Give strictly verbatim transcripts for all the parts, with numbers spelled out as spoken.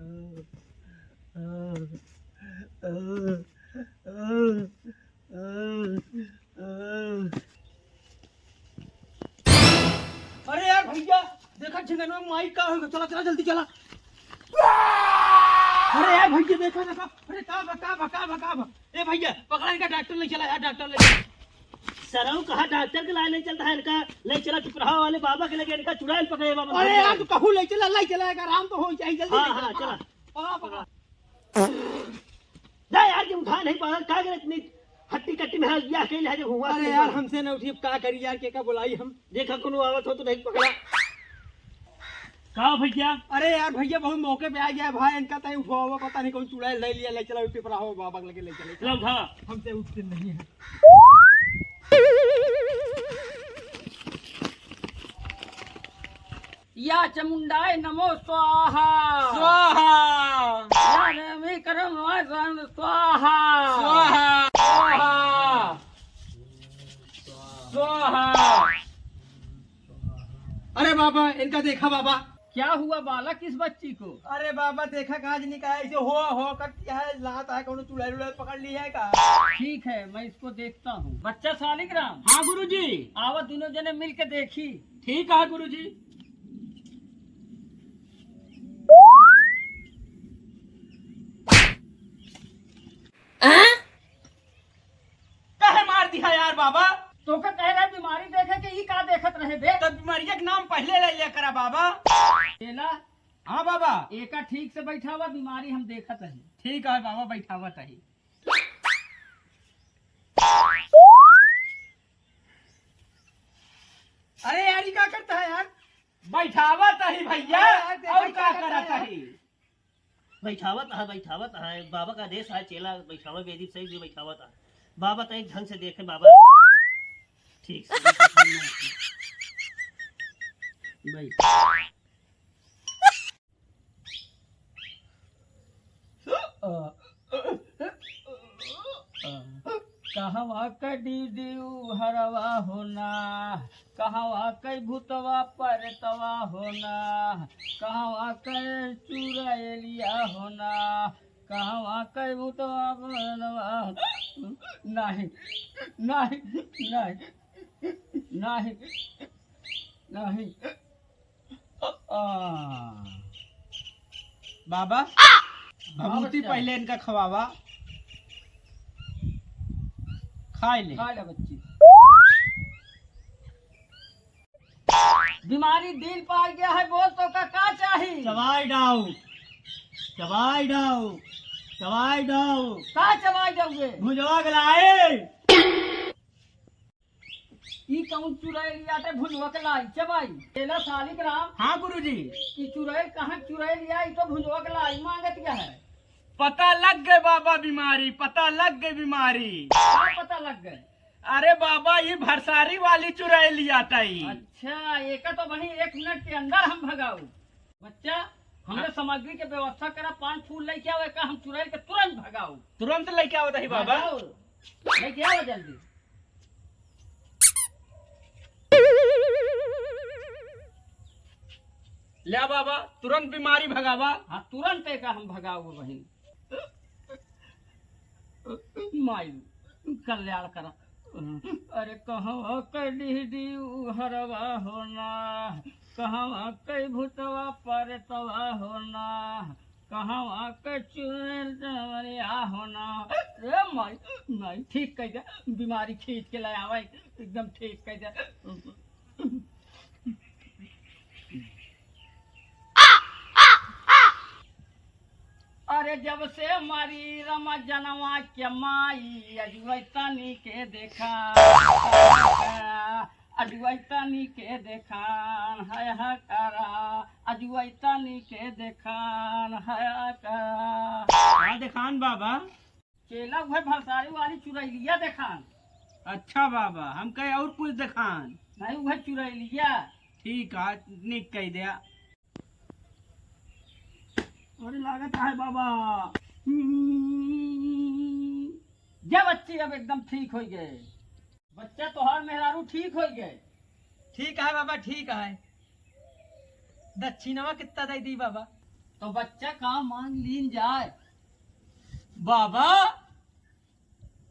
अरे यार भैया, देखा झिंगनवा माई का होगा, चला चला जल्दी चला। अरे यार भैया, देखा देखा, अरे का बा, का बा, का बा, का बा? ए भैया, पकड़ा इनका, डॉक्टर ले चला यार, डॉक्टर ले चला। सरऊ कहा डॉक्टर के लाए ले चलता है इनका, ले चला चुपराहा वाले बाबा के लगे, इनका चुड़ैल पकड़े बाबा। अरे यार, तू कहूँ ले चला, ले चला, एक आराम तो हो जाए, जल्दी हाँ, ले चला। हाँ, चला। पकड़ा, पकड़ा। जा यार, के उठा नहीं पावा, का करे इतनी हट्टी कट्टी में हाथ या अकेले है जो हुआ अरे से यार, बोल। हमसे ना उठी, अब का करी यार, के का बुलाई हम? देखा कोनो आवत हो तो नहीं पकड़ा। का भैया? अरे यार भैया, बहुत मौके पे आ गया भाई, इनका तय उठवावा, पता नहीं कौन चुड़ैल ले लिया, ले चला ऊपर हो बाबा के लगे ले चले। चला उठा। हमसे उठते नहीं है। या चामुंडाय नमो स्वाहा। स्वाहा। या देवी करम वासम स्वाहा। स्वाहा। स्वाहा। स्वाहा। अरे बाबा, इनका देखा बाबा। क्या हुआ बालक इस बच्ची को? अरे बाबा, देखा कहाँ से निकाला, ऐसे हो हो करती है, लात है, कौनो चुड़ैल उड़ैल पकड़ ली है का? ठीक है, मैं इसको देखता हूँ। बच्चा सालिक राम। हाँ गुरुजी। आवा, दोनों जने मिल के देखी। ठीक है गुरुजी। काहे मार दिया यार बाबा? तोके कह रहे बीमारी देखे के, ई का देखत रहे बे? तब बीमारिया के नाम पहले ले लिया करा बाबा। चेला। हाँ बाबा। एका ठीक से बैठावा, बीमारी हम देखत हई। ठीक है बाबा, बैठावत हई। अरे यार, ई का करता है यार? बैठावत हई भैया, अरे यार, देखा और का का करता करत है यार? हई? बैठावत है, बैठावत है, बाबा का आदेश है, चेला बैठावे बेदी सही से बैठावत है। बाबा तो एक ढंग से देखे बाबा। ठीक से। बैठ। कहवा के दीदी उ हरवा हो ना, कहवा के भूतवा परतवा हो ना, कहवा के चुड़ैलिया हो ना, कहवा के भूतवा परतवा हो ना। नहीं, नहीं, नहीं, नहीं, नहीं। आ। बाबा, हाँ भभूति बच्चा। पहले इनका खवावा। खाए ले। खा ले बच्ची। बीमारी दिल पे आ गया है, बोल तो का, का चाही? चबाई डाउ, चबाई डाउ, चबाई डाउ। का चबाई डाउए? भुजवा के लाए। ई कौन चुड़ैल आटे भुजवा के लाई चबाई? चेला सालिक राम। हाँ गुरुजी। ई चुड़ैल कहाँ चुड़ैल आई तो भुजवा के लाई मांगत क्या है? पता लग गए बाबा बीमारी, पता लग गए बीमारी। का पता लग गए? अरे बाबा, ई भरसारी वाली चुड़ैल आटे। अच्छा, एका तो वहीं एक मिनट के अंदर हम भगाऊ। बच्चा, हमरे हाँ। सामग्री के व्यवस्था करा, पान फूल लेके आओ, एका हम चुड़ैल के तुरंत भगाऊ। तुरंत लेके आओ दही बाबा। भगाओ। लेके आओ जल्दी। ले बाबा, तुरंत बीमारी भगावा। हाँ, तुरंत एका हम भगाओ बहिन। माई, कल्याण करा। अरे कहवा के डीह डी उहरवा हो ना, कहवा के भूतवा परतवा हो ना, कहवा के चुनरिया हो ना। रे माई, माई, ठीक कह दे, बीमारी खींच के ले आवे, एकदम ठीक कह दे। अरे जब से मरी रमा जनवा के माई, अजुवै तनी के देखा। अजुवै तनी के देखान है हकारा, अजुवै तनी के देखान है हकारा। का देखान बाबा? चेला उहे भरसारी वाली चुरैलिया देखान। अच्छा बाबा, हम कहे और कुछ देखान। नहीं, उहे चुरैलिया। ठीक है, निक कह दिया। अरे लागत है बाबा। हम्म। जा बच्ची, अब एकदम ठीक हो गए। बच्चा, तोहार मेहरारू ठीक हो गए? ठीक है बाबा, ठीक है। दक्षिणवा कितना दे दी बाबा? तो बच्चा का मांग लीन जाए? बाबा,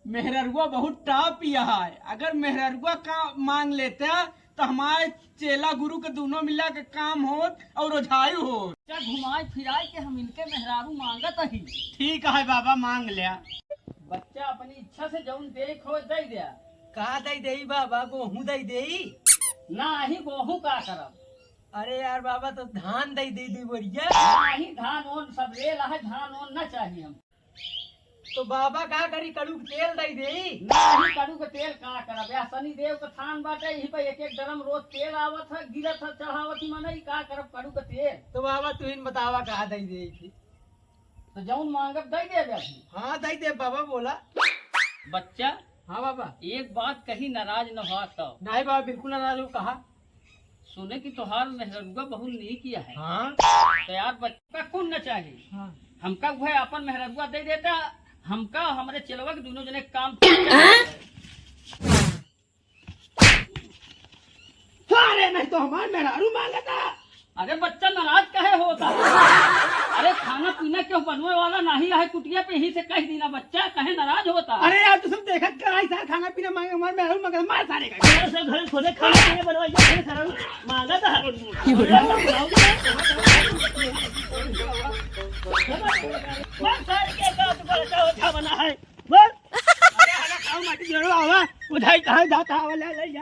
मेहररुआ बहुत टाप ही है, अगर मेहररुआ का मांग लेता तो हमारे चेला गुरु के दोनों मिला के काम होत और ओझाई होत। बच्चा घुमाए फिराए के हम इनके मेहरारू मांगत ही। ठीक है बाबा, मांग लिया। बच्चा अपनी इच्छा से जौन देख हो दे दिया। का दे देई बाबा, गोहूं दे देई? नाही, गोहूं का करब? अरे यार बाबा, तो धान दे दे, दे बोरिया। नाही, धान ओन सब ले ला है, धान ओन न चाहिए हम। तो बाबा का करी, कड़ू के तेल दे दे। नाही, कड़ू के तेल का करब? या शनि देव के थान बाटे, यही पे एक एक ड्रम रोज तेल आवत है, गिरत है, चढ़ावत ही मनई, का करब कड़ू के तेल? तो बाबा तू ही बतावा, का दे दे थी? तो जौन मांगब दे देबे अभी। हाँ, दे दे बाबा, बोला। बच्चा। हाँ बाबा। एक बात कही, नाराज न हो तो। नहीं बाबा, बिल्कुल नाराज हो, कहा। सुने कि तोहार मेहररुआ बहुत नीक है। हाँ। तो यार बच्चा कुन न चाहिए। हाँ। हमका वह अपन मेहररुआ दे देता, हमका हमरे चेलवा के दोनों जने काम। अरे नहीं तो हमार मेहरारू मांगता। अरे बच्चा नाराज काहे होता? अरे खाना पीना क्यों बनवे वाला नहीं है कुटिया पे, ही से कह दीना बच्चा, काहे नाराज होता? अरे यार तू सब देखत का आई सार खाना पीना मांगे, हमार मेहरारू मांगे, मार सारे का। अरे सब घर खोदे खाना पीना बनवाइए, अरे सारा मांगता। मार सारे के का तू बड़ा होता बना है? बोल। अरे हला खाओ माटी जरूर आवा, उधाई कहाँ जाता आवा, ले ले जा।